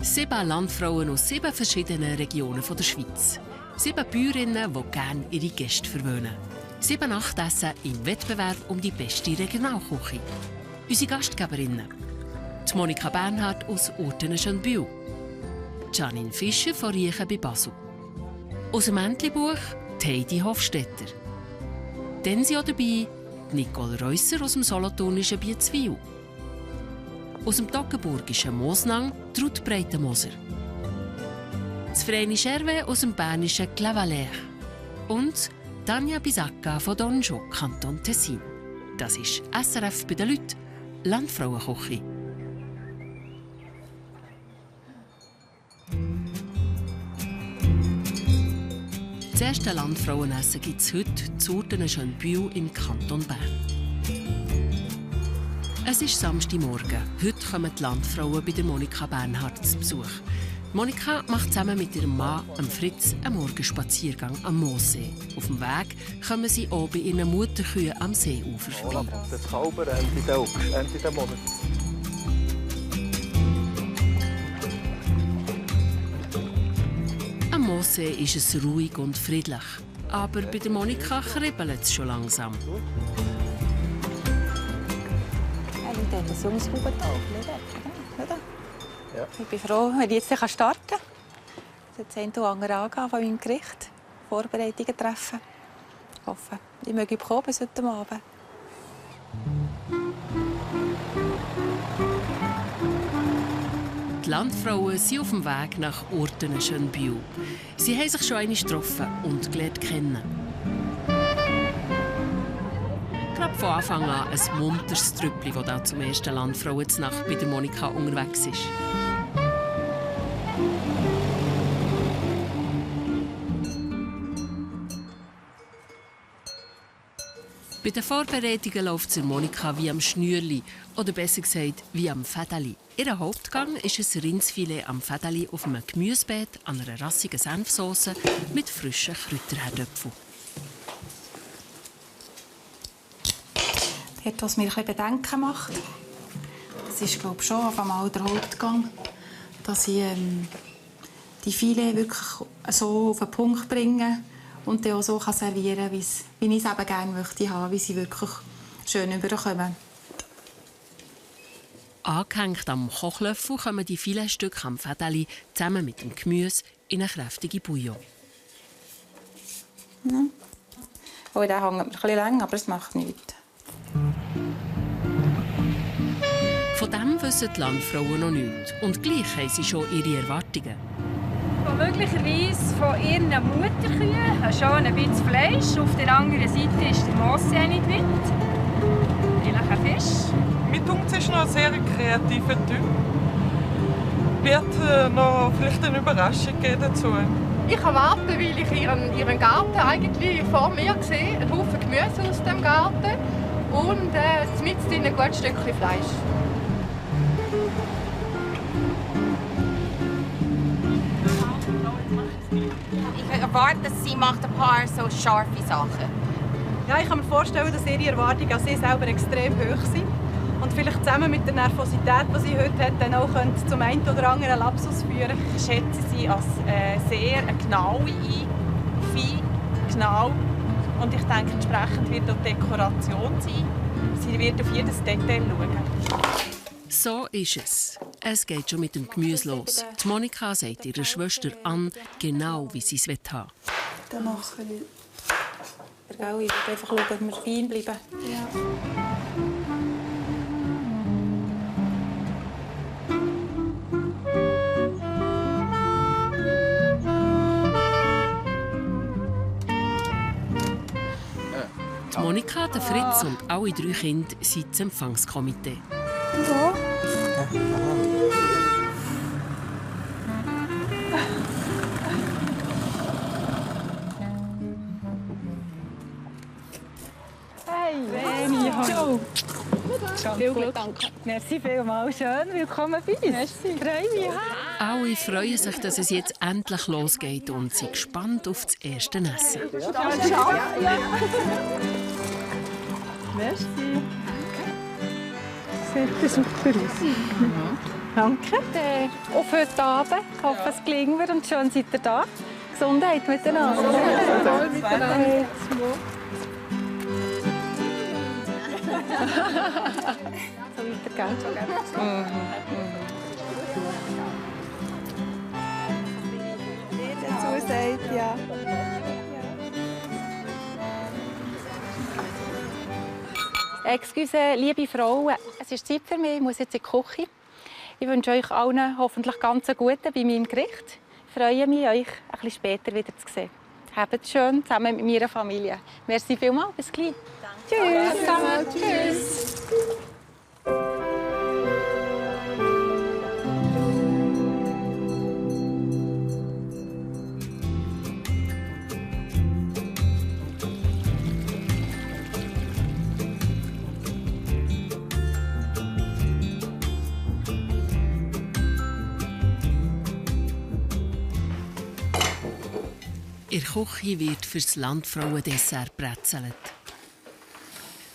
7 Landfrauen aus 7 verschiedenen Regionen der Schweiz. 7 Bäuerinnen, die gerne ihre Gäste verwöhnen. 7 Nachtessen im Wettbewerb um die beste Regionalküche. Unsere Gastgeberinnen: die Monika Bernhard aus Urtenen-Schönbühl, Janine Fischer von Riechen bei Basel. Aus dem Entlebuch Heidi Hofstetter. Dann sind auch dabei Nicole Reusser aus dem solothurnischen Biezwil. Aus dem toggenburgischen Mosnang Ruth Breitenmoser. Das Vreni Scherwe aus dem bernischen Clavaleyres. Und Tanja Bisacca von Donjo, Kanton Tessin. Das ist SRF bei den Leuten, Landfrauenküche. Das erste Landfrauenessen gibt es heute zu Urtenen-Schönbühl im Kanton Bern. Es ist Samstagmorgen. Heute kommen die Landfrauen bei der Monika Bernhard zu Besuch. Monika macht zusammen mit ihrem Mann, Fritz, einen Morgenspaziergang am Moossee. Auf dem Weg kommen sie auch bei ihren Mutterkühen am Seeufer vorbei. Das Kalber Ende der Monat. Am Moossee ist es ruhig und friedlich. Aber bei der Monika kribbelt es schon langsam. Das junges Bubentag. Ja. Ich bin froh, wenn ich jetzt starten kann. Jetzt ein oder andere angehen von meinem Gericht. Vorbereitungen treffen. Ich hoffe, ich möge kommen bis heute Abend. Die Landfrauen sind auf dem Weg nach Urtenen-Schönbühl. Sie haben sich schon einmal getroffen und gelernt kennen. Gerade von Anfang an ein munteres Trüppli, das da zum ersten Landfrauenznacht bei der Monika unterwegs ist. Bei den Vorbereitungen läuft es Monika wie am Schnürli, oder besser gesagt, wie am Fädeli. Ihr Hauptgang ist ein Rindsfilet am Fädeli auf einem Gemüsebeet an einer rassigen Senfsauce mit frischen Kräuterherdöpfeln. Was mir ein bisschen Bedenken macht, das ist glaube ich, schon auf einmal der Hauptgang, dass ich die Filet wirklich so auf den Punkt bringe und dann auch so servieren kann, wie ich es eben gerne möchte haben, wie sie wirklich schön überkommen. Angehängt am Kochlöffel kommen die Filetstücke am Fädeli zusammen mit dem Gemüse in eine kräftige Bouillon. Ja. Oh, der hängt mir ein bisschen lang, aber es macht nichts. Von dem wissen die Landfrauen noch nichts. Und gleich haben sie schon ihre Erwartungen. Möglicherweise von ihren Mutterkühen schon ein bisschen Fleisch. Auf der anderen Seite ist der Moossee nicht mit. Vielleicht ein Fisch. Mit uns ist noch ein sehr kreativer Typ. Wird noch vielleicht eine Überraschung geben dazu. Ich kann warten, weil ich ihren Garten eigentlich vor mir sehe. Ein Haufen Gemüse aus dem Garten und mit drin ein gutes Stückchen Fleisch. Ich erwarte, sie macht ein paar so scharfe Sachen. Ja, ich kann mir vorstellen, dass ihre Erwartungen an sie selber extrem hoch sind. Und vielleicht zusammen mit der Nervosität, die sie heute hat, dann auch zum einen oder anderen Lapsus führen. Ich schätze sie als sehr genaue Vieh, genau. Und ich denke, entsprechend wird auch die Dekoration sein. Sie wird auf jedes Detail schauen. So ist es. Es geht schon mit dem Gemüse los. Die Monika sagt ihrer Schwester an, genau wie sie es haben will. Dann machen wir. Ich will einfach schauen, dass wir fein bleiben. Ja. Die Monika, der Fritz und alle 3 Kinder sind das Empfangskomitee. So. Hey, hallo. Viel Glück. Danke. Merci vielmals. Schön, willkommen bei uns. Merci. Freue mich. Alle freuen sich, dass es jetzt endlich losgeht und sind gespannt auf das erste Essen. Ja. Merci. Sieht super aus. Danke. Auf heute Abend. Ich hoffe, es gelingt mir und schön seid ihr da. Gesundheit miteinander. Wohl miteinander. So weitergehen. Dazu sagt, ja. Excuse, liebe Frauen, es ist Zeit für mich, ich muss jetzt in die Küche. Ich wünsche euch allen hoffentlich ganz einen guten bei meinem Gericht. Ich freue mich, euch ein bisschen später wieder zu sehen. Habt es schön zusammen mit meiner Familie. Merci vielmals, bis gleich. Danke. Tschüss. Tschüss. In der Küche wird für das Landfrauendessert brezelt.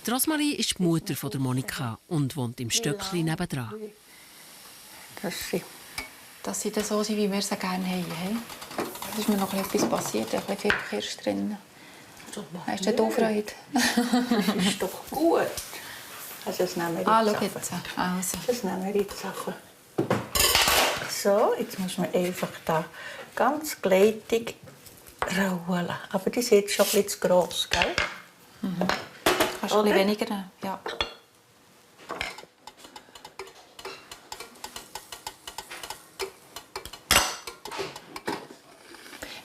Rosmarie ist die Mutter von der Monika und wohnt im Stöckli nebendran. Dass sie so sind, wie wir sie gerne haben. Es ist mir noch etwas passiert, ein bisschen Kirsch drin. Hast du Freude? Das ist doch gut. Also das nehmen wir jetzt. Das nehmen wir jetzt. So, jetzt muss man einfach da ganz gleitig rollen. Aber die sind jetzt schon ein bisschen zu gross, gell? Kannst du ein bisschen weniger nehmen? Ja.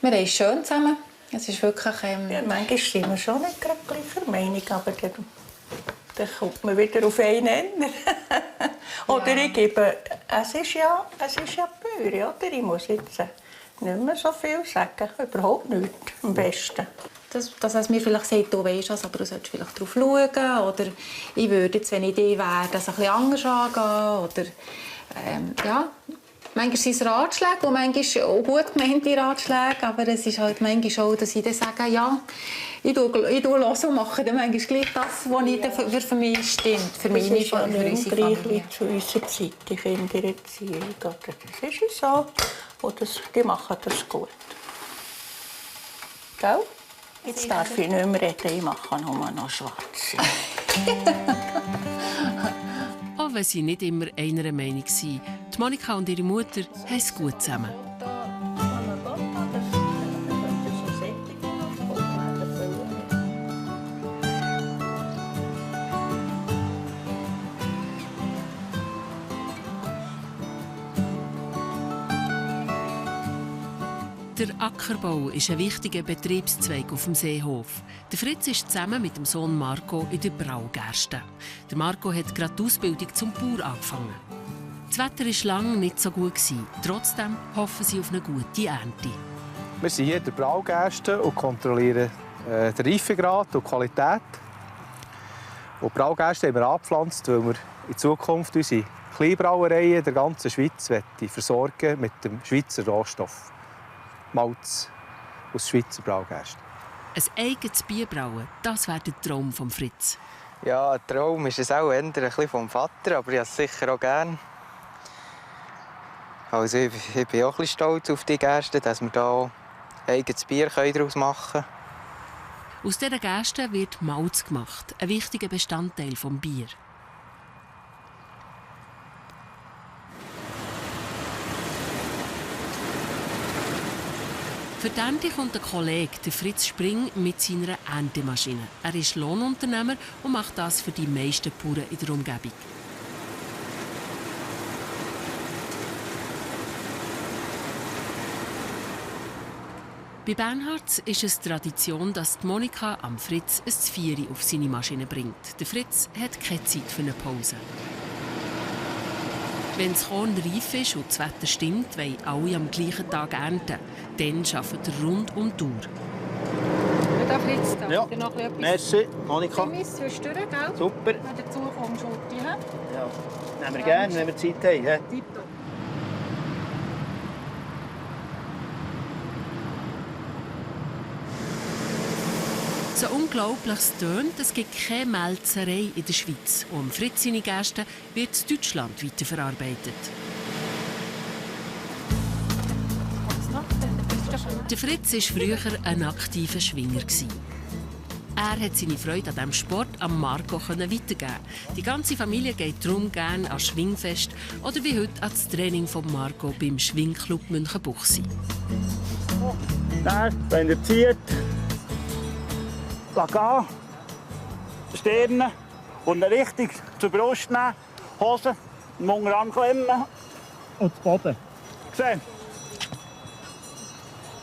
Wir haben es schön zusammen. Es ist wirklich... Ja, manchmal sind wir schon nicht gerade gleicher Meinung, aber dann kommt man wieder auf einen Nenner. Oder ich gebe... Es ist ja Bäuerin, oder? Ich muss jetzt nicht mehr so viel sagen. Überhaupt nichts. Am besten. Dass es mir vielleicht sagt, du weisst was, aber du solltest vielleicht darauf schauen. Oder ich würde jetzt, wenn ich die wäre, das ein bisschen anders angehen. Oder, ja. Manchmal sind es Ratschläge und manchmal auch gut gemeinte Ratschläge. Aber es ist halt manchmal auch, dass ich dann sage, ja, ich höre und mache dann manchmal gleich das, was für mich stimmt. Für meine Familie. Das ist ja nicht gleich zu unserer Zeit, die Kindererziehung. Das ist so. Und die machen das gut. Gell? Jetzt darf ich nicht mehr reden, ich mache nur noch schwarz. Auch wenn sie nicht immer einer Meinung waren, die Monika und ihre Mutter haben es gut zusammen. Der Ackerbau ist ein wichtiger Betriebszweig auf dem Seehof. Der Fritz ist zusammen mit dem Sohn Marco in der Braugerste. Der Marco hat gerade die Ausbildung zum Bauer angefangen. Das Wetter war lange nicht so gut. Trotzdem hoffen sie auf eine gute Ernte. Wir sind hier in der Braugerste und kontrollieren den Reifegrad und die Qualität. Und die Braugerste haben wir angepflanzt, weil wir in Zukunft unsere Kleinbrauereien der ganzen Schweiz versorgen mit dem Schweizer Rohstoff. Malz aus Schweizer Braugerste. Ein eigenes Bier brauen, das wäre der Traum von Fritz. Ja, ein Traum ist es auch eher ein bisschen vom Vater, aber ich habe es sicher auch gerne. Also ich bin auch ein bisschen stolz auf die Gerste, dass wir hier eigenes Bier daraus machen können. Aus dieser Gerste wird Malz gemacht, ein wichtiger Bestandteil des Bier. Für die Ernte kommt ein Kollege, der Fritz Spring, mit seiner Erntemaschine. Er ist Lohnunternehmer und macht das für die meisten Bauern in der Umgebung. Bei Bernhards ist es Tradition, dass die Monika am Fritz ein Zvieri auf seine Maschine bringt. Der Fritz hat keine Zeit für eine Pause. Wenn das Korn reif ist und das Wetter stimmt, wollen alle am gleichen Tag ernten. Dann arbeitet er rund um die Uhr. Da Fritz, da ja. Noch etwas. Merci, Monika. Zwischendurch, gell? Super. Wenn du dazu kommst, Schotti, ja? Nehmen wir gerne, wenn wir Zeit haben. Tipptopp. So unglaublich es tönt, es gibt keine Melzerei in der Schweiz. Und Fritz seine Gerste wird in Deutschland weiterverarbeitet. Der Fritz war früher ein aktiver Schwinger. Er hat seine Freude an diesem Sport am Marco weitergeben. Die ganze Familie geht darum gerne an Schwingfest oder wie heute an das Training von Marco beim Schwingclub Münchenbuchsee. Wenn ihr zieht, lass gehen, Stirn und richtig zur Brust nehmen, Hose, den Unterarm klemmen und den Boden. Gesehen?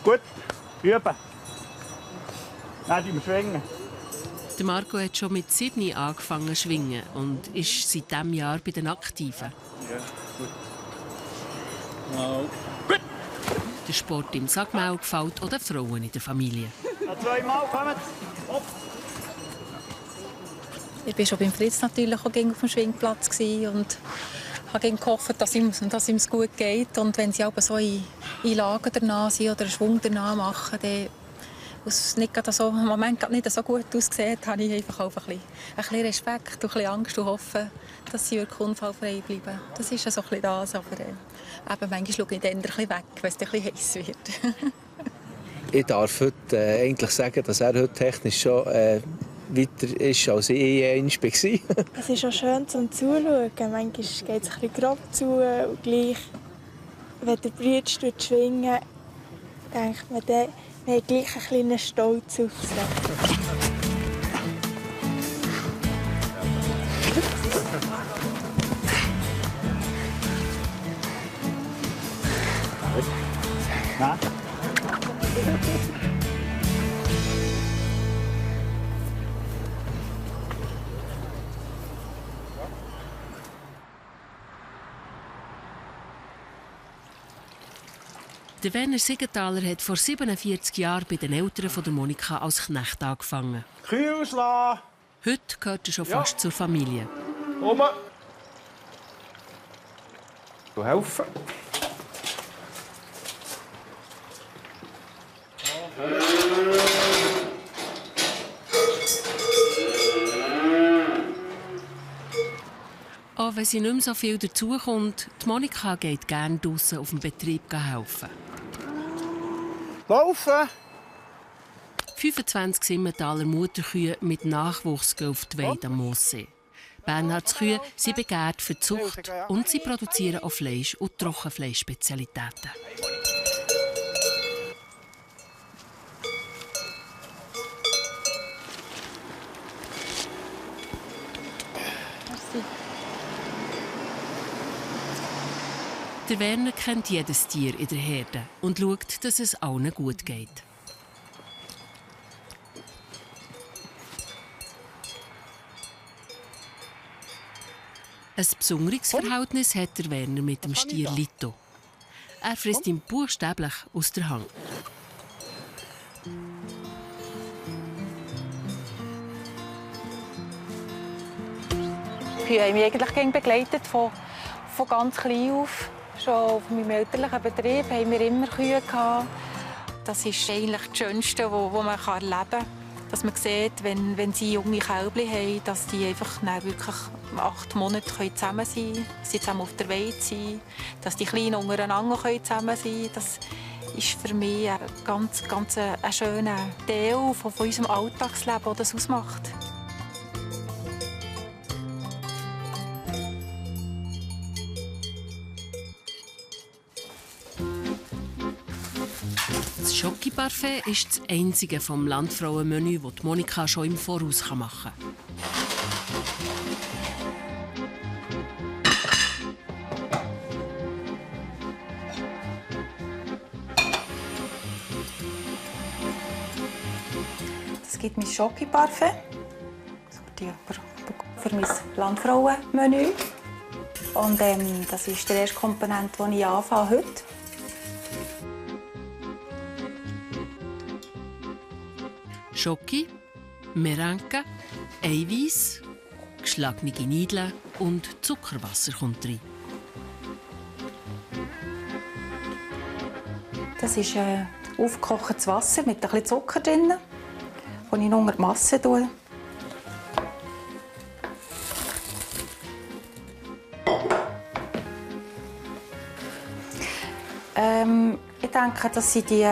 Gut, üben. Dann wir schwingen. Der Marco hat schon mit 7 angefangen zu schwingen und ist seit diesem Jahr bei den Aktiven. Ja, gut. Gut. Der Sport im Sackmau gefällt auch den Frauen in der Familie. Noch 2-mal, kommt. Ich war schon beim Fritz natürlich auch auf dem Schwingplatz und habe gehofft, dass ihm es gut geht. Und wenn sie aber so in Lagen danach sind oder einen Schwung danach machen, dann es nicht so, im Moment nicht so gut aussieht, habe ich einfach auch ein bisschen Respekt und ein bisschen Angst und hoffe, dass sie wirklich unfallfrei bleiben. Das ist so ein bisschen das, aber eben, manchmal schaue ich dann ein bisschen weg, wenn es ein bisschen heiß wird. Ich darf heute eigentlich sagen, dass er heute technisch schon weiter ist, als ich einmal war. Es ist auch schön zum Zuschauen. Manchmal geht es ein bisschen grob zu und gleich, wenn der Bruder schwingen, denkt man, wir haben gleich einen kleinen Stolz auf sich. Na? Der Werner Siegenthaler hat vor 47 Jahren bei den Eltern von der Monika als Knecht angefangen. Kühe auslassen! Heute gehört er schon fast zur Familie. Oben! Du helfen. Auch wenn sie nicht mehr so viel dazukommt, die Monika geht gerne draussen auf dem Betrieb helfen. Laufen! 25 Simmentaler Mutterkühe mit Nachwuchs gehen auf die Weide am Moossee. Bernhards Kühe sind begehrt für die Zucht und sie produzieren auch Fleisch- und Trockenfleischspezialitäten. Der Werner kennt jedes Tier in der Herde und schaut, dass es allen gut geht. Ein besonderes Verhältnis hat der Werner mit dem Stier Lito. Er frisst ihm buchstäblich aus der Hand. Die Kühe haben mich eigentlich begleitet, von ganz klein auf. Schon auf meinem elterlichen Betrieb haben wir immer Kühe gehabt. Das ist eigentlich das Schönste, was man erleben kann. Dass man sieht, wenn sie junge Kälbchen haben, dass die einfach wirklich 8 Monate zusammen sein können, dass sie zusammen auf der Weide sind, dass die Kleinen untereinander zusammen sein können. Das ist für mich ein ganz ein schöner Teil von unserem Alltagsleben, das das ausmacht. Das Schoki-Parfait ist das einzige vom Landfrauenmenü, das die Monika schon im Voraus machen kann. Das gibt mein Schoki-Parfait für mein Landfrauenmenü. Und das ist der erste Komponent, den ich anfange heute. Schoki, Merenke, Eiweiß, geschlagene Niedeln und Zuckerwasser kommt rein. Das ist aufgekochtes Wasser mit ein bisschen Zucker drin, das ich unter die Masse tue. Ich denke, dass sie die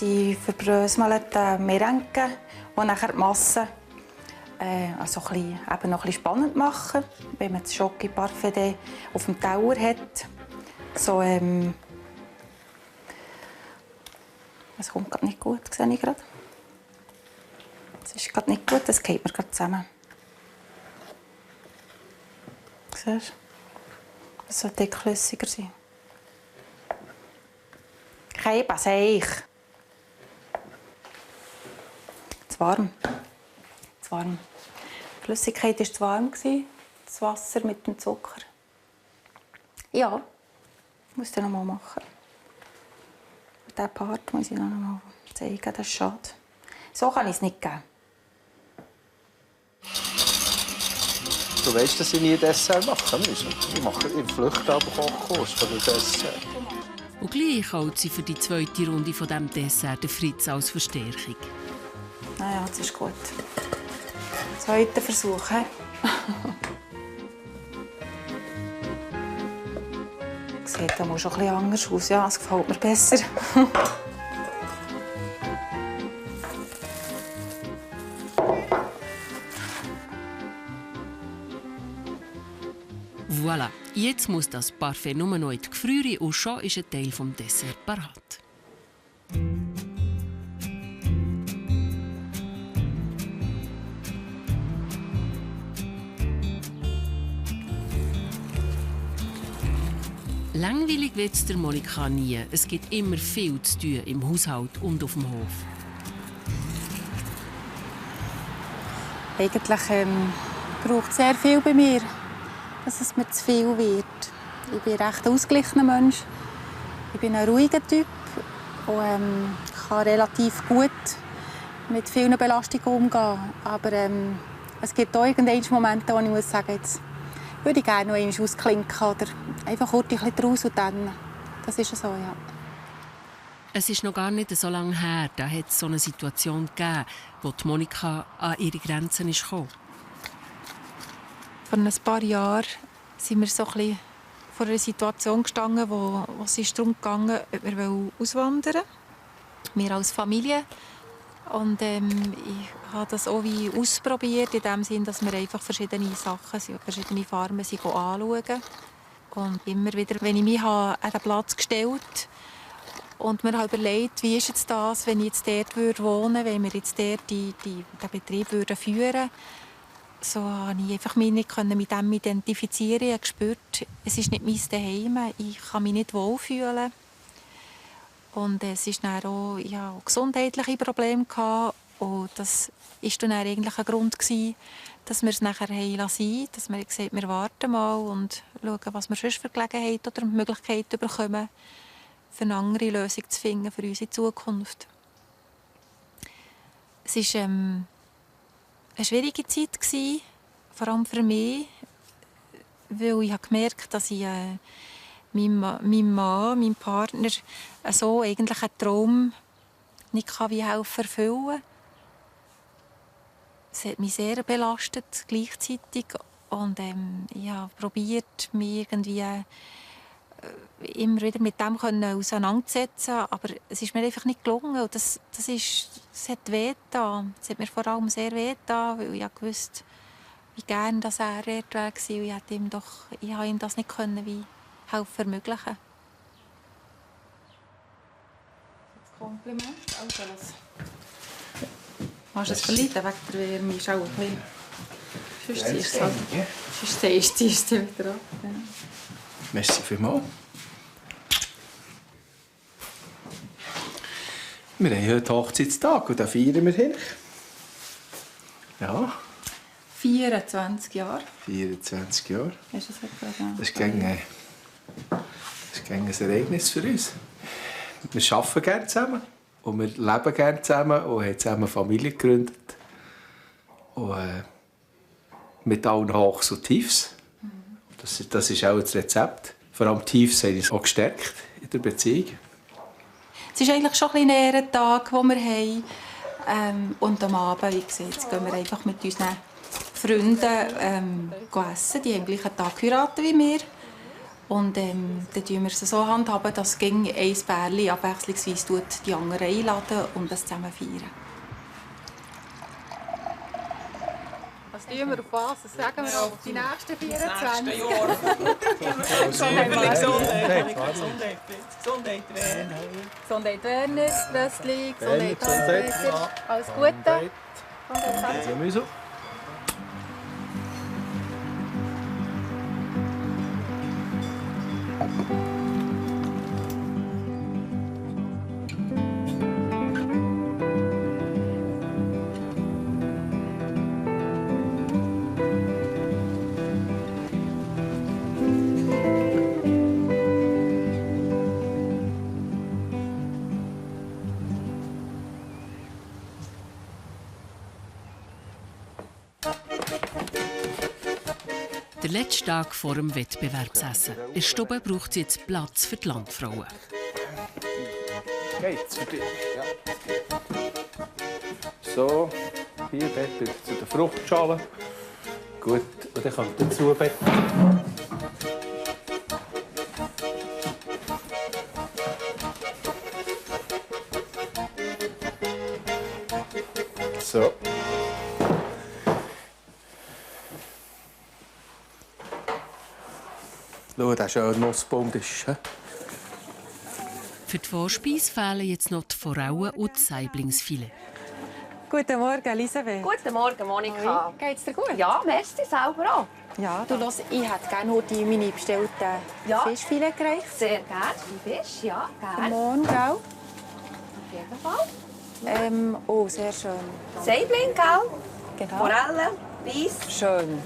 die verbröselten Merengen, die nachher die Masse also eben noch ein bisschen spannend machen, wenn man das Schoki-Parfait auf dem Teller hat. So, es kommt gerade nicht gut, sehe ich gerade. Es ist gerade nicht gut, das geht mir gerade zusammen. Siehst du? Es sollte dickflüssiger sein. Kein Seich. Zu warm. Zu warm. Die Flüssigkeit war zu warm, das Wasser mit dem Zucker. Ja, ich muss das noch mal machen. Diesen Part muss ich noch mal zeigen, das ist schade. So kann ich es nicht geben. Du weißt, dass ich nie Dessert machen muss. Ich mache im Flüchten aber Kochkurs von dem Dessert. Und gleich holt sie für die zweite Runde von diesem Dessert den Fritz als Verstärkung. Ja, das ist gut. Zweiter Versuch. Sieht da schon ein bisschen anders aus. Ja, es gefällt mir besser. Voilà, jetzt muss das Parfait nur noch in die Gefriere und schon ist ein Teil des Desserts parat. Langweilig wird es der Monika nie. Es gibt immer viel zu tun im Haushalt und auf dem Hof. Eigentlich braucht es sehr viel bei mir, dass es mir zu viel wird. Ich bin ein recht ausgeglichener Mensch. Ich bin ein ruhiger Typ und kann relativ gut mit vielen Belastungen umgehen. Aber es gibt auch irgendwelche Momente, wo ich muss sagen, jetzt würde ich gerne noch einmal ausklinken oder einfach kurz ein bisschen raus und dann. Das ist so, ja. Es ist noch gar nicht so lange her, da hat es so eine Situation gegeben, wo die Monika an ihre Grenzen kam. Vor ein paar Jahren sind wir so ein bisschen vor einer Situation gestanden, wo es darum ging, ob wir auswandern wollen. Wir als Familie. Und ich habe das auch wie ausprobiert, in dem Sinne, dass wir einfach verschiedene Sachen, verschiedene Farmen anschauen. Und immer wieder, wenn ich mich an den Platz gestellt habe und mir habe überlegt, wie ist jetzt das, wenn ich jetzt dort wohnen würde, wenn wir jetzt dort den Betrieb führen würden, so konnte ich einfach mich nicht mit dem identifizieren. Ich habe gespürt, es ist nicht mein Zuhause, ich kann mich nicht wohlfühlen. Und es ist dann auch gesundheitliche Probleme gehabt. Und das war dann eigentlich ein Grund, dass wir es nachher sein lassen, dass wir gesagt haben, wir warten mal und schauen, was wir sonst für Gelegenheit oder Möglichkeit bekommen, für eine andere Lösung zu finden für unsere Zukunft. Es war eine schwierige Zeit, vor allem für mich, weil ich gemerkt habe, dass ich meinem Mann, meinem Partner, so eigentlich einen Traum nicht helfen erfüllen. Es hat mich sehr belastet gleichzeitig und ich habe probiert, mich irgendwie immer wieder mit dem auseinanderzusetzen, aber es ist mir einfach nicht gelungen. Und das hat wehgetan. Es hat mir vor allem sehr wehgetan, weil ich wusste, wie gerne er dort war. Ich habe ihm das nicht helfen ermöglichen. Das Kompliment. Also das. Hast du es verleiden wegen der Wärme? Ist auch ein bisschen. Sonst ziehst du es halt. Sonst ziehst du es wieder ab. Ja. Merci vielmals. Wir haben heute Hochzeitstag und den feiern wir hin. Ja. 24 Jahre. 24 Jahre. Ist das etwa? Das ist gegen ein Ereignis für uns. Wir arbeiten gerne zusammen und wir leben gerne zusammen und haben zusammen eine Familie gegründet. Und, mit allen Hochs und Tiefs. Das ist auch das Rezept. Vor allem Tiefs haben uns auch gestärkt in der Beziehung. Es ist eigentlich schon ein näherer Tag, den wir haben. Und am Abend, wie gesagt, gehen wir einfach mit unseren Freunden essen. Die haben gleich einen Tag geheiratet wie wir. Und dann tun wir es so handhaben, dass ein Bärli abwechslungsweise die anderen einladen und das zusammen feiern. Was tun wir auf was? Das sagen wir auf die nächsten 24 Jahre. Gesundheit Werner, Röstli, Gesundheit Hans-Peter. Alles Gute. Gesundheit. Der letzte Tag vor dem Wettbewerbsessen. In der Stube braucht es jetzt Platz für die Landfrauen. Geht's für dich? Ja. So, hier Bett zu der Fruchtschale. Gut, und dann kommt dazu Bett. So. Schau, der schöne Nussbaum ist. Für die Vorspeise fehlen jetzt noch die Forellen und das Saiblingsfilet. Guten Morgen, Elisabeth. Guten Morgen, Monika. Geht's dir gut? Ja, merci, selber auch. Ja, du, los, ich hätte gerne heute meine bestellten Fischfilet gereicht. Sehr gerne. Fisch, ja, gerne. Morgen, gell? Auf jeden Fall. Oh, sehr schön. Saibling, gell? Genau. Forellen, Reis. Schön.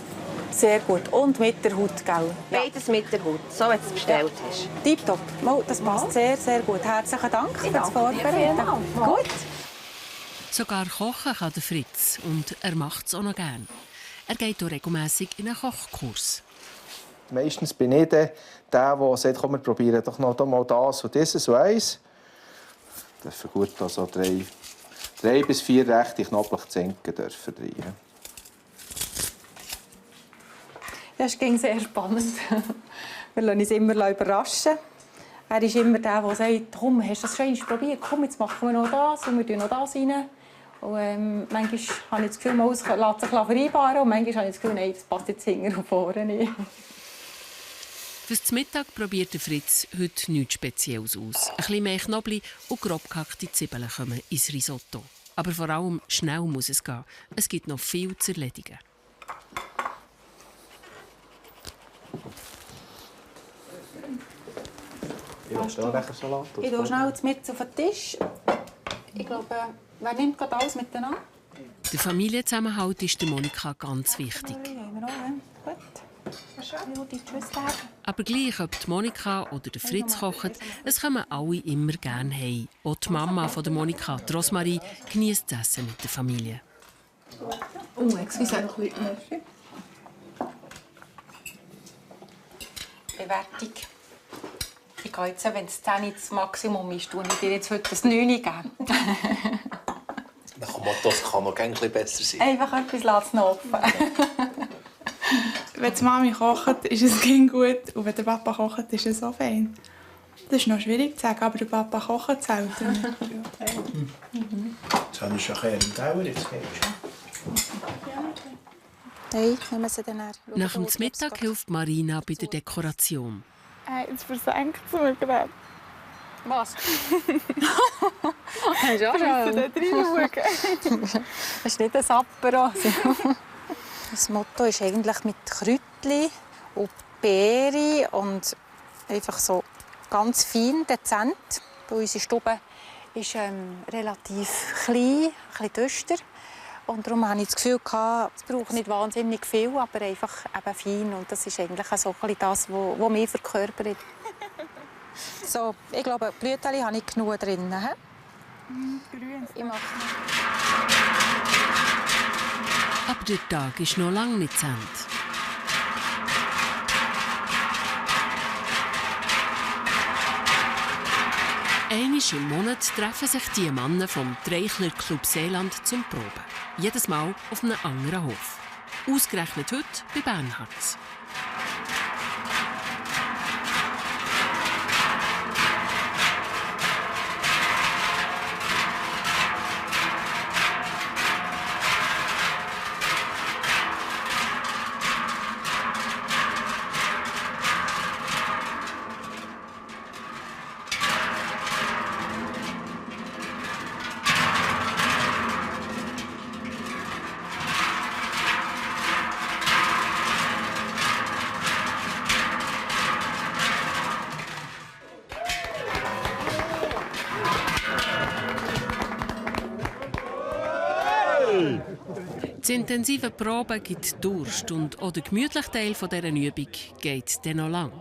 Sehr gut. Und mit der Haut, gell? Beides mit der Haut, so wie du es bestellt hast. Tipptopp. Das passt sehr, sehr gut. Herzlichen Dank für das Vorbereiten. Gut. Sogar kochen kann der Fritz und er macht es auch noch gern. Er geht auch regelmässig in einen Kochkurs. Meistens bin ich der sagt, komm, wir probieren doch noch mal das und dieses und eins. Das dürfen gut also 3 bis 4 rechte Knoblauchzenken dürfen rein. Das ging sehr spannend. Wir lassen uns immer überraschen. Er ist immer der sagt, komm, hast du das schon probiert? Komm, jetzt machen wir noch das und wir tun noch das rein. Und manchmal habe ich das Gefühl, es lässt sich vereinbaren und manchmal habe ich das Gefühl, nein, das passt jetzt hinten und vorne nicht. Fürs Mittag probiert der Fritz heute nichts Spezielles aus. Ein bisschen mehr Knoblauch und grob gehackte Zwiebeln kommen ins Risotto. Aber vor allem schnell muss es gehen. Es gibt noch viel zu erledigen. Ich will schon einen Salat. Ich tue schnell mit auf den Tisch. Ich glaube, wer nimmt gerade alles miteinander? Der Familienzusammenhalt ist der Monika ganz wichtig. Aber gleich, ob die Monika oder der Fritz kochen, es kommen alle immer gerne heim. Auch die Mama von der Monika, die Rosmarie, genießt das Essen mit der Familie. Oh, excuse. Bewertung. Ich gehe jetzt, wenn es 10 das Maximum ist, tue ich dir jetzt heute das 9 geben. Das kann noch ein bisschen besser sein. Einfach etwas offen. Wenn die Mami kocht, ist es gut. Und wenn der Papa kocht, ist es auch fein. Das ist noch schwierig zu sagen, aber der Papa kocht selten. Jetzt habe ich schon ein bisschen Dauer, jetzt geht Nein, nehmen Sie dann her. Nach dem Mittag hilft Marina bei der Dekoration. Jetzt versenkt sie mir gerade. Was? Das ist auch schön. Das ist nicht ein Apero. Das Motto ist eigentlich mit Kräutchen und Beeren und einfach so ganz fein, dezent. Unsere Stube ist relativ klein, ein bisschen düster. Und darum hatte ich das Gefühl, es braucht nicht wahnsinnig viel, aber einfach eben fein. Und das ist eigentlich so ein bisschen das, was mich verkörpert. So, ich glaube, Blüteli habe ich genug drin. Grün. Ich mache. Aber der Tag ist noch lange nicht zu Ende. Einmal im Monat treffen sich die Männer vom Treichler Club Seeland zum Proben. Jedes Mal auf einem anderen Hof. Ausgerechnet heute bei Bernhards. intensive Proben gibt Durst und auch der gemütliche Teil dieser Übung geht dann noch lang.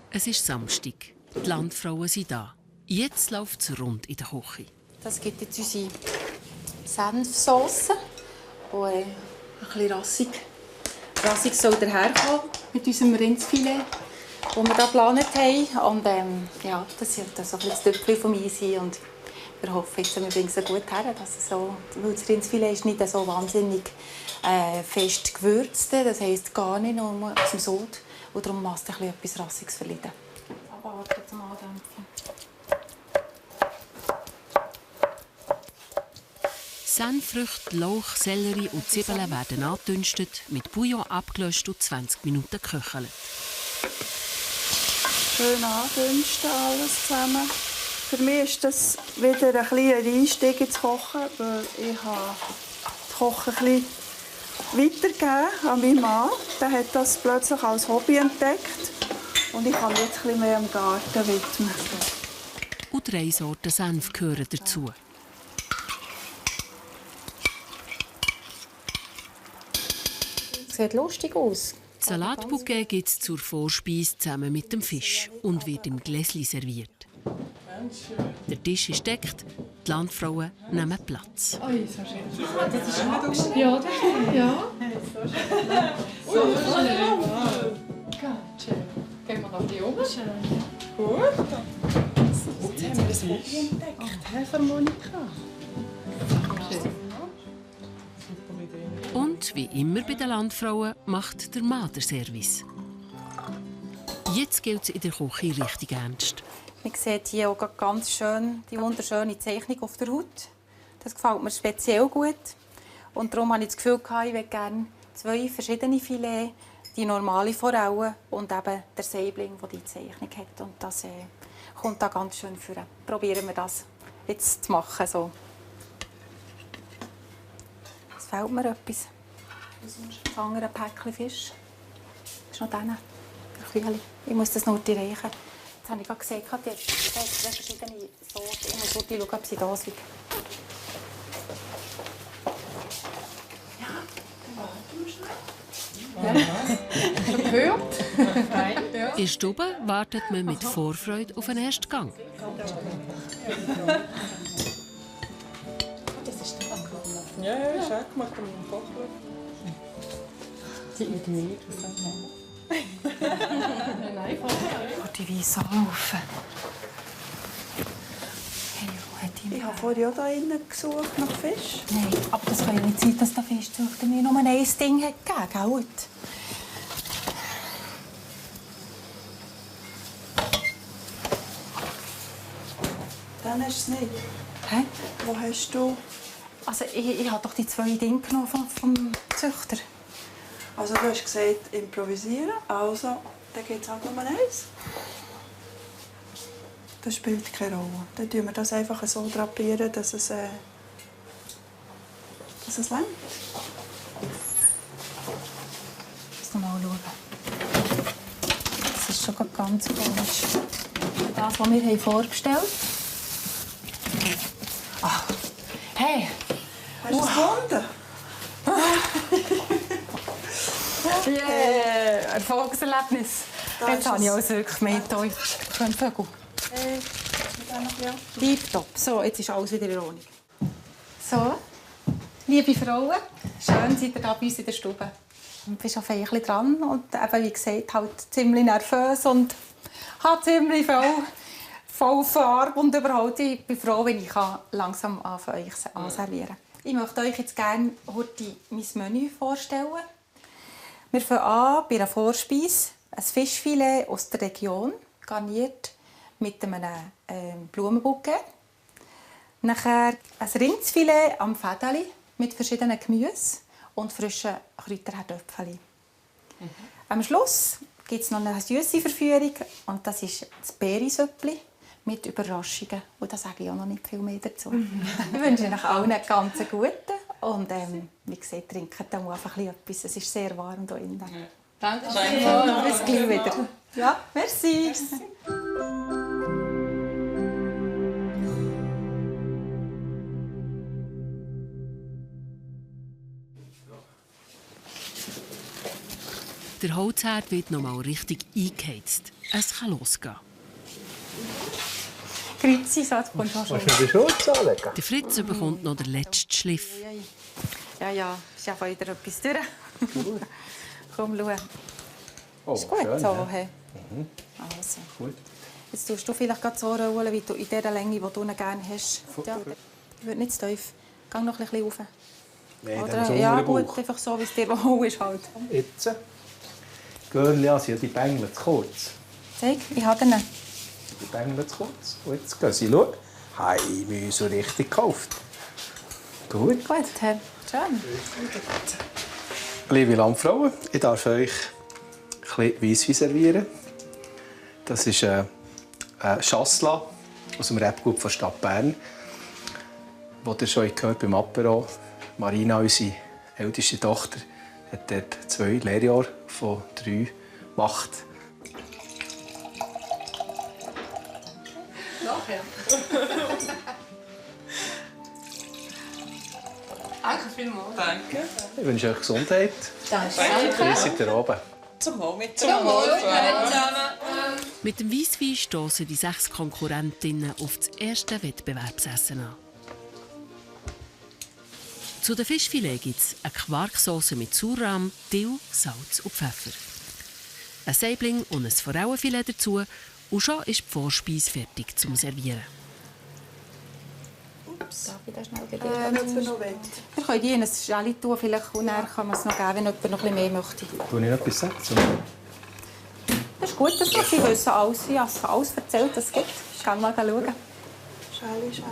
Es ist Samstag. Die Landfrauen sind da. Jetzt läuft es rund in der Küche. Das gibt jetzt unsere Senfsauce, die ein bisschen rassig soll daherkommen mit unserem Rindsfilet, das wir hier geplant haben. Und ja, das wird so ein Stückchen von mir sein. Und wir hoffen, jetzt, wir bringen es gut her. Dass es so, weil das Rindsfilet ist nicht so wahnsinnig fest gewürzt. Das heisst gar nicht nur aus dem Sud. Und darum muss es etwas Rassiges verleiden. Aber warte zum Andämpfen. Senffrüchte, Lauch, Sellerie und Zwiebeln werden angedünstet, mit Bouillon abgelöscht und 20 Minuten geköchelt. Schön andünsten alles zusammen. Für mich ist das wieder ein kleiner Einstieg ins Kochen, weil ich habe das Kochen ein bisschen weitergegeben an meinen Mann. Der hat das plötzlich als Hobby entdeckt und ich kann mich jetzt ein bisschen mehr im Garten widmen. Und 3 Sorten Senf gehören dazu. Sieht lustig aus. Das Salatbouquet gibt es zur Vorspeise zusammen mit dem Fisch und wird im Gläschen serviert. Der Tisch ist deckt, die Landfrauen nehmen Platz. Oh, so schön. Das ist angeschrieben. Ja, das stimmt. Ja. So schön. Ganz schön. Gehen wir nach die oben? Gut. Jetzt haben wir das Hobby entdeckt. Helfermonika. Und wie immer bei den Landfrauen macht der Mann den Service. Jetzt gilt es in der Küche richtig ernst. Man sieht hier auch ganz schön die wunderschöne Zeichnung auf der Haut. Das gefällt mir speziell gut. Und darum habe ich das Gefühl, ich möchte gerne 2 verschiedene Filets, die normale Forelle und eben der Saibling, der die Zeichnung hat. Und das kommt da ganz schön vor. Probieren wir das jetzt zu machen. So. Es fehlt mir etwas. Das andere Päckchen Fisch. Das ist noch der Küchli. Ich muss das noch reichen. Jetzt habe ich gerade gesehen, die hat 2 verschiedene Sorten. Ich muss schauen, ob sie da sind. Ja, dann warten wir schnell. Schon gehört? Fein. Ja. In der Stube wartet man mit Vorfreude auf den ersten Gang. Das ist der Backrohr. Ja, ist auch gemacht mit dem Backrohr. Die Idee, das sagt man. Die weißen Haufen. Ich habe vorher auch hier innen gesucht nach Fisch. Nein, aber das kann ja nicht sein, dass der Fischzüchter mir nur ein Ding hat gegeben, gell? Dann hast du es nicht. Hä? Wo hast du? Also ich habe doch die 2 Dinge genommen vom Züchter. Also du hast gesagt, improvisieren. Also, dann gibt es halt nur eins. Das spielt keine Rolle. Dann tun wir das einfach so drapieren, dass es reicht. Lass mal schauen. Das ist schon ganz komisch. Das, was wir vorgestellt haben. Ah. Hey! Hast du es gefunden? Yeah! Erfolgserlebnis. Jetzt habe ich alles wirklich mehr Deutsch. Schön Vögel. Tipptopp. So, jetzt ist alles wieder in Ordnung. So, liebe Frauen, schön seid ihr da bei uns in der Stube. Ich bin schon ein bisschen dran und eben, wie gesagt, halt ziemlich nervös und habe ziemlich voll Farbe und überhaupt. Ich bin froh, wenn ich langsam anfangen euch anservieren kann. Ich möchte euch jetzt gerne heute mein Menü vorstellen. Wir fangen an bei einer Vorspeise. Ein Fischfilet aus der Region, garniert mit einem Blumenbouquet. Nachher ein Rindsfilet am Fädeli mit verschiedenen Gemüse und frischen Kräuterherdöpfchen. Am Schluss gibt es noch eine süße Verführung und das ist das Beeresüppli mit Überraschungen. Und da sage ich auch noch nicht viel mehr dazu. Ich wünsche euch allen einen ganz guten und wie gesagt, trinkt dann einfach etwas. Es ist sehr warm hier drin. Danke. Bis gleich wieder. Ja, merci. Der Holzherd wird noch mal richtig eingeheizt. Es kann losgehen. Grüezi, so, jetzt kommst du auch schon. Kannst du die Schulze anlegen? Der Fritz bekommt noch den letzten Schliff. Ja, ist ja wieder etwas durch. Komm, schau. Oh, ist gut schön, so. ja. Hey. Also. Gut. Jetzt tust du vielleicht gerade so rollen, wie du in der Länge, die du gerne hast. Ja. Ich würde nicht zu tief. Geh noch ein bisschen rauf. Nein, Oder, dann so ja, unter den gut, Bauch. einfach so, wie es dir wohl ist. Halt. Jetzt. Görli, sind die Bängel zu kurz. Zeig, ich habe den. Die Bängel zu kurz. Und jetzt gehen sie. Schau. Hey, wir haben so richtig gekauft. Gut. Gut, Herr. Schön. Liebe Landfrauen, ich darf euch ein bisschen Weisswein servieren. Das ist ein Chasselas aus dem Rebgut der Stadt Bern. Das ihr schon gehört beim Apero. Marina, unsere älteste Tochter, hat dort 2 Lehrjahre von 3 gemacht. Nachher. Danke vielmals. Danke. Ich wünsche euch Gesundheit. Danke. Grüß seid ihr oben. Zum Wohl mit Zum Wohl. Mit dem Weisswein stossen die 6 Konkurrentinnen auf das erste Wettbewerbsessen an. Zu den Fischfilet gibt es eine Quarksauce mit Sauerrahm, Dill, Salz und Pfeffer. Ein Saibling und ein Forellenfilet dazu und schon ist die Vorspeise fertig zum Servieren. Darf ich das schnell bei dir? Wir können die in ein Schälli tun, vielleicht, und dann kann man es noch geben, wenn jemand noch ein bisschen mehr möchte. Soll ich noch etwas sagen? Das ist gut, dass Sie wissen alles. Ich habe alles erzählt, was es gibt. Ich kann mal schauen. Schälli.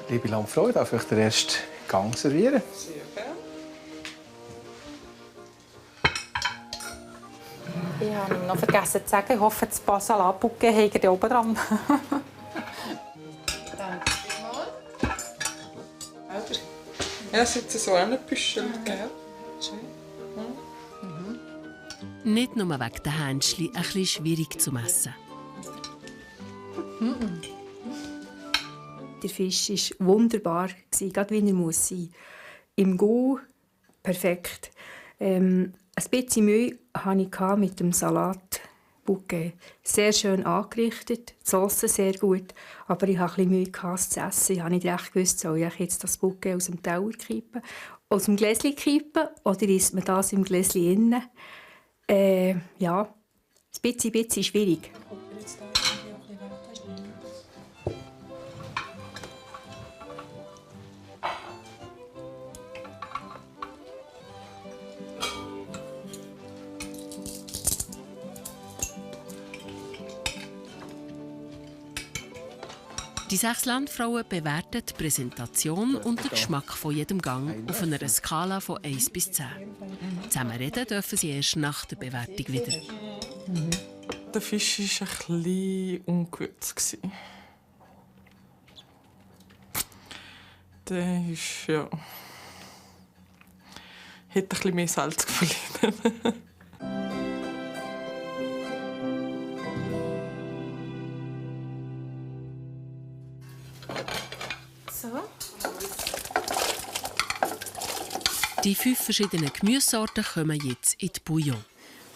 Liebe Landfrauen, darf ich den ersten Gang servieren? Ich habe noch vergessen zu sagen, ich hoffe, das paar Salatbucke hängt hier oben dran. Ja, es hat so eine Büschel, gell? Nicht nur wegen der Händchen ein bisschen schwierig zu messen. Der Fisch war wunderbar, gerade wie er muss sein. Im Go perfekt. Ein bisschen Mühe hatte ich mit dem Salatbuquet. Sehr schön angerichtet, die Sauce sehr gut, aber ich hatte ein bisschen Mühe, es zu essen. Ich habe nicht recht gewusst, soll ich jetzt das Buquet aus dem Teller kippen, aus dem Gläschen kippen, oder isst man das im Gläschen innen? Ja, ein bisschen schwierig. Die 6 Landfrauen bewerten die Präsentation und den Geschmack von jedem Gang auf einer Skala von 1 bis 10. Zusammen reden dürfen sie erst nach der Bewertung wieder. Der Fisch war ein bisschen ungewürzt. Der ist, ja... Hätte ein bisschen mehr Salz verliehen. So. Die 5 verschiedenen Gemüsesorten kommen jetzt in die Bouillon.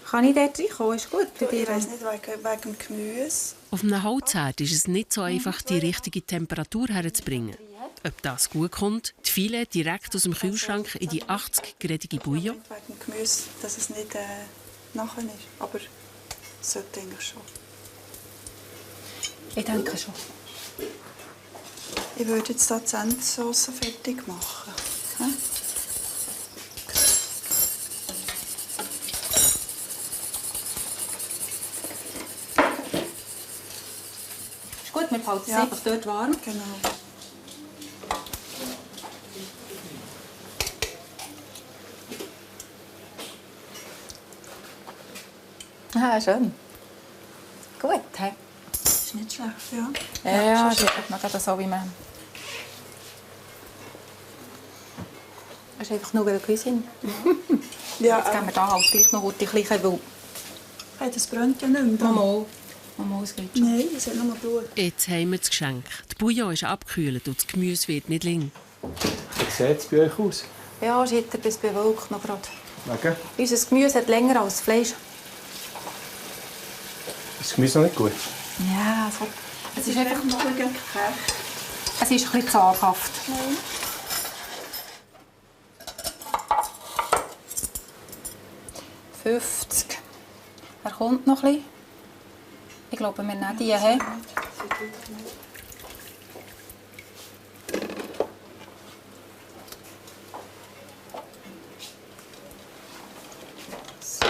Kann ich dort reinkommen? Ist gut bei dir? Ich weiss nicht, wegen dem Gemüse. Auf einem Holzherd ist es nicht so einfach, die richtige Temperatur herzubringen. Ob das gut kommt, die Filet direkt aus dem Kühlschrank in die 80-gradige Bouillon. Wegen dem Gemüse, dass es nicht nachher ist. Aber es sollte eigentlich schon. Ich denke schon. Ich würde jetzt hier die Senfsauce fertig machen. Hm? Ist gut, wir behalten es einfach dort warm. Genau. Ah, schön. Gut, hä? Ist nicht schlecht, ja. Ja, ist gut. Man kann das so wie man. Das ist einfach nur Cuisine. Ja, jetzt geben wir da halt gleich noch ein bisschen, weil... Hey, das brennt ja nicht mehr. Mama, es geht schon. Nein, es hat nur Blut. Jetzt haben wir das Geschenk. Die Bouillon ist abgekühlt und das Gemüse wird nicht lang. Wie sieht es bei euch aus? Ja, es ist bis bewölkt noch gerade. Wegen? Unser Gemüse hat länger als das Fleisch. Ist das Gemüse noch nicht gut? Ja, es ist einfach noch ein bisschen es ist ein bisschen zaghaft. Nein. $50. Er kommt noch ein bisschen. Ich glaube, wir nehmen die. He? So.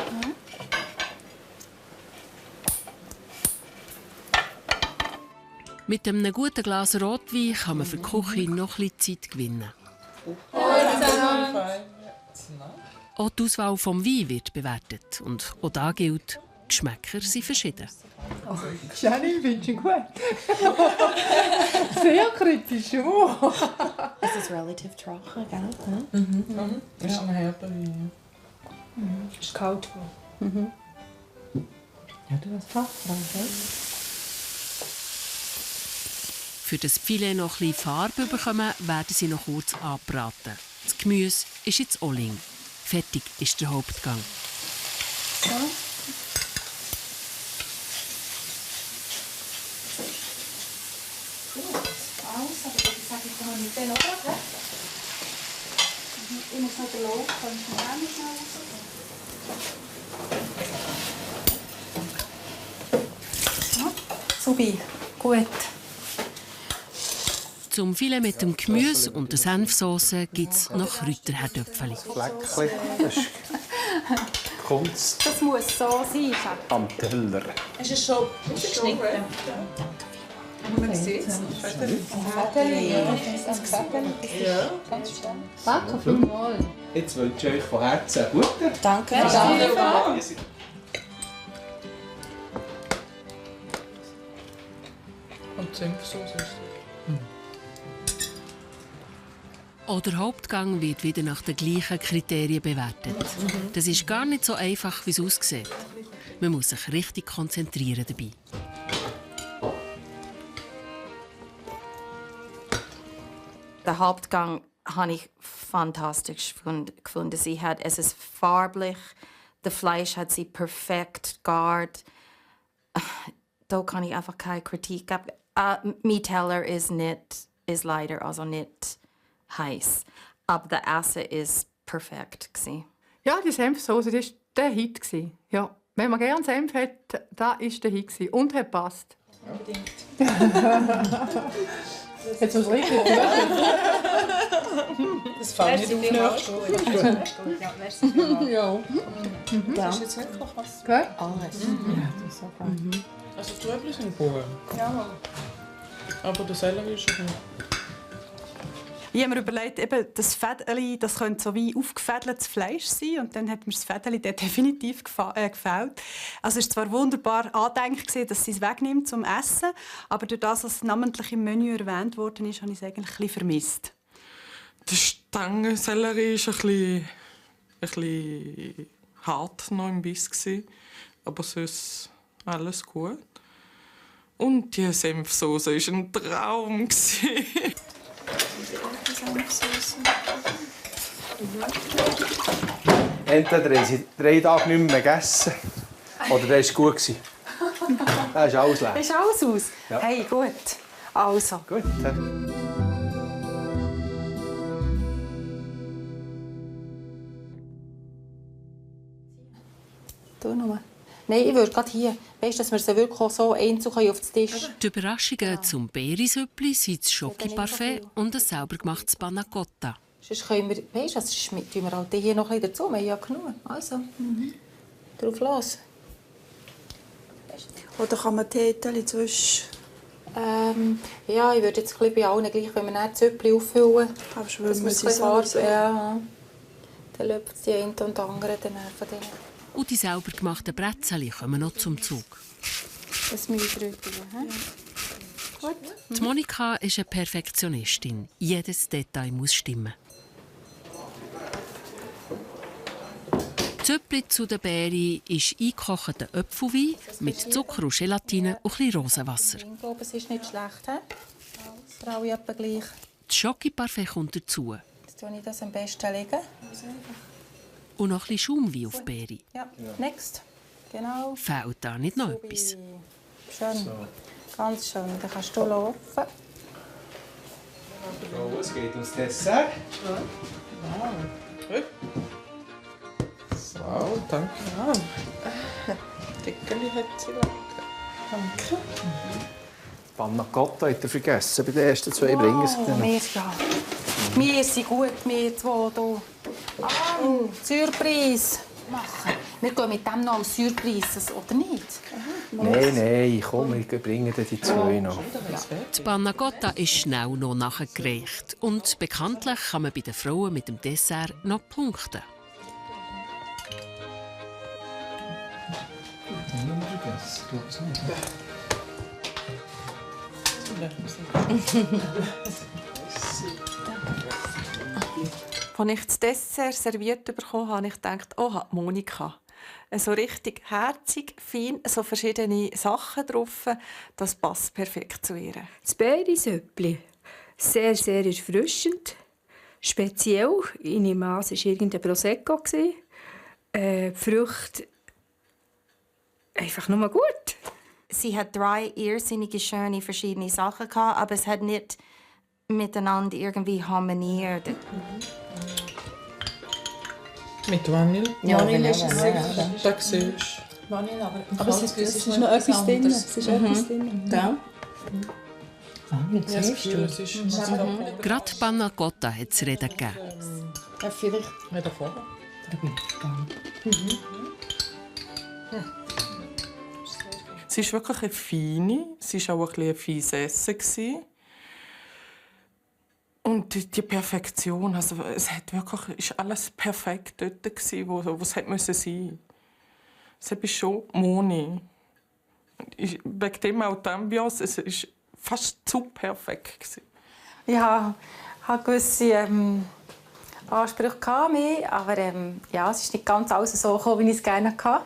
Mit einem guten Glas Rotwein kann man für die Küche noch ein bisschen Zeit gewinnen. Auch die Auswahl des Weins wird bewertet. Und auch da gilt, die Geschmäcker sind verschieden. Oh, Jenny, findest du ihn gut? Sehr kritisch. Es ist relativ trocken, gell? Mhm. Das ist ein herber Wein. Es ist kalt. Ja, du hast Fachfrau, gell? Für das Filet noch ein bisschen Farbe bekommen, werden sie noch kurz anbraten. Das Gemüse ist jetzt Oling. Fertig ist der Hauptgang. So. Gut, alles, aber ich sage, ich komme mit denen auch weg. Ich muss noch den Lauch von schnell raus. So, gut. Zum Filet mit dem Gemüse und der Senfsauce gibt es noch Kräuterherdöpfchen. Fleckchen, das ist Kunst Das muss so sein. am Teller. Es ist schon geschnitten. Man sieht es. Ja. Danke vielmals. Jetzt wünsche ich euch von Herzen einen guten. Danke. Und die Senfsauce ist es. Auch der Hauptgang wird wieder nach den gleichen Kriterien bewertet. Das ist gar nicht so einfach, wie es aussieht. Man muss sich richtig konzentrieren dabei. Der Hauptgang habe ich fantastisch gefunden. Es ist farblich, das Fleisch hat sie perfekt gegart. Da kann ich einfach keine Kritik geben. Mein Teller ist leider also nicht heiß, aber der Essen ist perfekt gewesen. Ja, die Senfsoße, das war der Hit. Ja. Wenn man gerne Senf hat, das war der Hit. Und hat passt. Unbedingt. Jetzt was richtig. Das fällt nicht auf. Ja. Ja. Das ist jetzt wirklich was. Gell? Alles. Ja, das ist so gut. Also die Trübel sind gut. Ja. Aber der Sellerie ist schon gut. Ich habe mir überlegt, eben, das Fädeli, das könnte so wie aufgefädeltes Fleisch sein. Und dann hat mir das Fädeli definitiv gefällt. Also es war zwar wunderbar angedenkt, dass sie es wegnimmt zum Essen, aber durch das, was namentlich im Menü erwähnt worden ist, habe ich es eigentlich ein bisschen vermisst. Der Stangensellerie war ein bisschen hart noch im Biss, aber sonst alles gut. Und die Senfsoße war ein Traum. Entweder haben sie 3 Tage nicht mehr gegessen oder der war gut. Das ist alles leer. Ist alles aus? Ja. Hey, gut. Also. Gut. Du nochmal. Nein, ich würde gerade hier. Weißt du, dass wir sie wirklich auch so einzeln auf den Tisch. Die Überraschungen zum Beerisüppli sind das Schoki-Parfait und ein selber gemachtes Panna Cotta. Sonst können wir, weißt du, das tun wir halt hier noch ein bisschen dazu. Wir haben ja genug. Also, drauf los. Oder kann man die Hätchen zwischen... Ja, ich würde jetzt bei allen gleich, wenn wir dann die Zöpfchen auffüllen. Aber das muss muss sie Farbe. so. Ja. Dann löpft die eine und die andere dann von denen. Und die selber gemachten Brezeln kommen noch zum Zug. Das Mühlbrötchen. Gut. Die Monika ist eine Perfektionistin. Jedes Detail muss stimmen. Zöppli zu den Beeren ist eingekochter Apfelwein mit Zucker und Gelatine und ein bisschen Rosenwasser. Ich glaube, es ist nicht schlecht. Für alle etwa gleich. Das Schokiparfait kommt dazu. Jetzt tue ich das am besten legen. Und noch ein bisschen Schaumwein auf die Beere. Ja, next. Genau. Fehlt da nicht noch etwas? Schön. So. Ganz schön. Dann kannst du laufen. So, es geht ums Dessert. So, danke. Dickeli hat sie lecker. Danke. Panna Cotta hat er vergessen bei den ersten 2 bringen. Wir ja. Wir sind gut, wir zwei hier. Surprise machen. Wir gehen mit dem noch als Surprise, oder nicht? Nein, komm, wir bringen die 2 noch. Die Panna Cotta ist schnell noch nachgereicht. Und bekanntlich kann man bei den Frauen mit dem Dessert noch punkten. Als ich das Dessert serviert bekam, habe ich gedacht, oh, Monika. So richtig herzig, fein, so verschiedene Sachen drauf. Das passt perfekt zu ihr. Das Beeresöppli. Sehr, sehr erfrischend. Speziell. Ich nehme an, es war irgendein Prosecco. Die Früchte einfach nur gut. Sie hat 3 irrsinnige, schöne, verschiedene Sachen gehabt, aber es hat nicht miteinander irgendwie harmoniert. Mit Vanille? Ja, Vanille ist es Vanille, sicher. ja. Da siehst du. Vanille, Aber es ist noch etwas drin. Es ist etwas drin. Ja. Ja, das Gefühl, es ist Gerade Panna Cotta hat es Reden gegeben. Ja, vielleicht. Ja, davor. Da bin ich gespannt. Sie ist wirklich eine feine. Sie war auch ein feines Essen. Und die Perfektion, also es hat wirklich, ist alles perfekt dort gewesen, wo es hätte sein müssen. Es ist schon Moni. Wegen dem auch die Ambiance, es war fast zu perfekt gewesen. Ja, ich hatte gewisse Ansprüche an mich, aber ja, es ist nicht ganz alles so gekommen, wie ich es gerne hatte.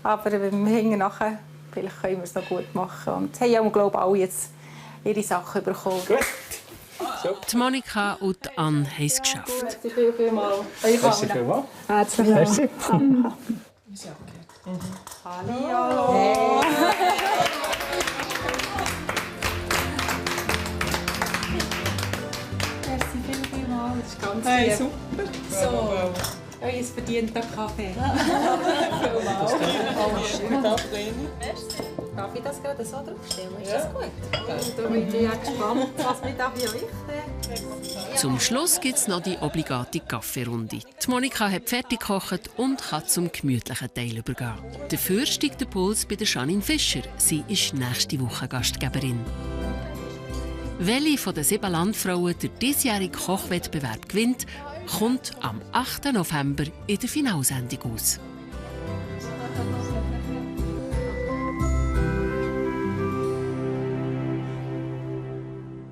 Aber wir hängen nachher, vielleicht können wir es noch gut machen. Und haben ja, glaube ich, alle jetzt ihre Sachen bekommen. Die Monika und die Anne haben es geschafft. Merci vielmals. Merci vielmals. Herzlichen Dank. Hallo. Merci vielmals. Das ist ganz Hey, lieb. super. So, euer verdienter Kaffee. Darf ich das gerade so draufstellen? Ist das gut? Da bin ich ja gespannt, was mich da berichtet. Zum Schluss gibt es noch die obligate Kaffeerunde. Die Monika hat fertig gekocht und kann zum gemütlichen Teil übergehen. Dafür steigt der Puls bei der Janine Fischer. Sie ist nächste Woche Gastgeberin. Welche von den 7 Landfrauen den diesjährigen Kochwettbewerb gewinnt, kommt am 8. November in der Finalsendung aus.